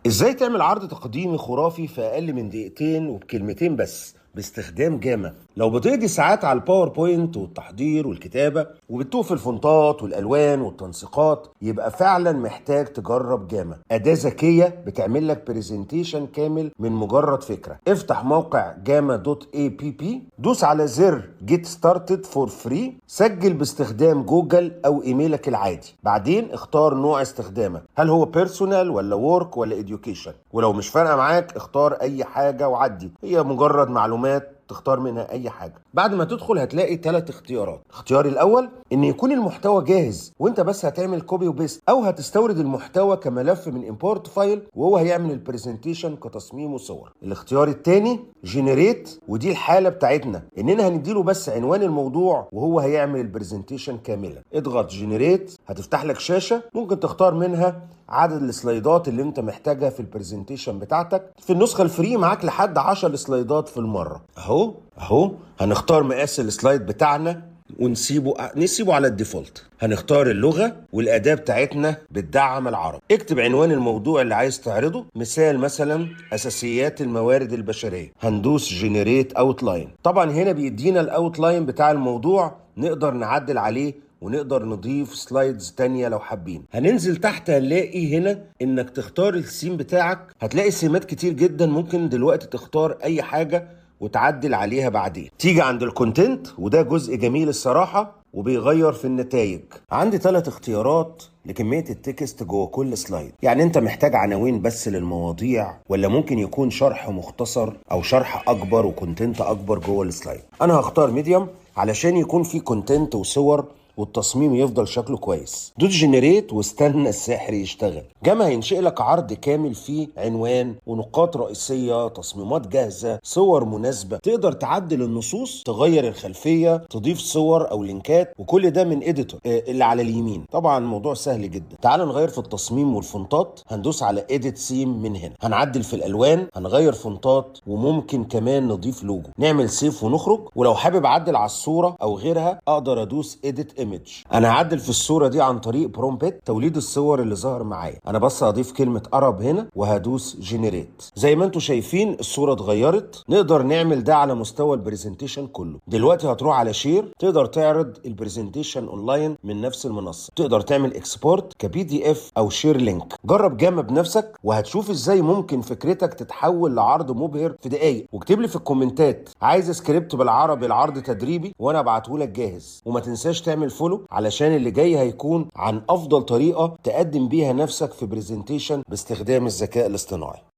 ازاي تعمل عرض تقديمي خرافي في اقل من دقيقتين وبكلمتين بس باستخدام Gamma؟ لو بتقضي ساعات على ال PowerPoint والتحضير والكتابة وبتتوه في الفونتات والالوان والتنسيقات، يبقى فعلا محتاج تجرب Gamma، اداه ذكية بتعمل لك presentation كامل من مجرد فكره. افتح موقع Gamma.app، دوس على زر get started for free، سجل باستخدام جوجل او ايميلك العادي، بعدين اختار نوع استخدامك، هل هو personal ولا work ولا education؟ ولو مش فارقه معاك اختار اي حاجة وعدي، هي مجرد معلومات تختار منها اي حاجه. بعد ما تدخل هتلاقي ثلاث اختيارات. الاختيار الاول ان يكون المحتوى جاهز وانت بس هتعمل copy و paste، او هتستورد المحتوى كملف من import file وهو هيعمل ال presentation كتصميم وصور. الاختيار الثاني generate، ودي الحالة بتاعتنا اننا هنديله بس عنوان الموضوع وهو هيعمل ال presentation كامله. اضغط generate، هتفتح لك شاشة ممكن تختار منها عدد السلايدات اللي انت محتاجها في ال presentation بتاعتك. في النسخة ال free معاك لحد 10 سلايدات في المره. اهو هنختار مقاس ال slide بتاعنا ونسيبه نسيبه على ال default. هنختار اللغة، والأداة بتاعتنا بتدعم العربي. اكتب عنوان الموضوع اللي عايز تعرضه، مثال مثلا أساسيات الموارد البشرية. هندوس generate outline. طبعا هنا بيدينا ال outline بتاع الموضوع، نقدر نعدل عليه ونقدر نضيف slides تانية لو حابين. هننزل تحت، هنلاقي هنا انك تختار السيم بتاعك. هتلاقي سيمات كتير جدا، ممكن دلوقتي تختار اي حاجة وتعدل عليها بعدين. تيجي عند ال content، وده جزء جميل الصراحة وبيغير في النتائج. عندي ثلاث اختيارات لكمية ال text جوه كل slide، يعني انت محتاج عناوين بس للمواضيع، ولا ممكن يكون شرح مختصر او شرح اكبر و content اكبر جوه ال slide. انا هختار medium علشان يكون في content وصور والتصميم يفضل شكله كويس. دوس generate واستنى السحر يشتغل. Gamma هينشئ لك عرض كامل فيه عنوان ونقاط رئيسية، تصميمات جاهزة، صور مناسبة، تقدر تعدل النصوص، تغير الخلفية، تضيف صور او لينكات، وكل ده من editor اللي على اليمين. طبعا الموضوع سهل جدا. تعال نغير في التصميم والفونتات. هندوس على edit theme من هنا، هنعدل في الالوان، هنغير فونتات، وممكن كمان نضيف لوجو. نعمل save ونخرج. ولو حابب اعدل على الصورة او غيرها اقدر ادوس edit image. انا هعدل في الصورة دي عن طريق prompt توليد الصور اللي ظهر معايا. انا بس هضيف كلمة ارب هنا وهدوس generate. زي ما انتم شايفين الصورة اتغيرت. نقدر نعمل ده على مستوى ال presentation كله. دلوقتي هتروح على share، تقدر تعرض ال presentation online من نفس المنصه، تقدر تعمل export ك PDF او share link. جرب Gamma بنفسك وهتشوف ازاي ممكن فكرتك تتحول لعرض مبهر في دقايق. واكتب لي في الكومنتات عايز سكريبت بالعربي العرض تدريبي وانا ابعته لك جاهز. وما تنساش تعمل follow علشان اللي جاي هيكون عن افضل طريقه تقدم بيها نفسك في presentation باستخدام الذكاء الاصطناعي.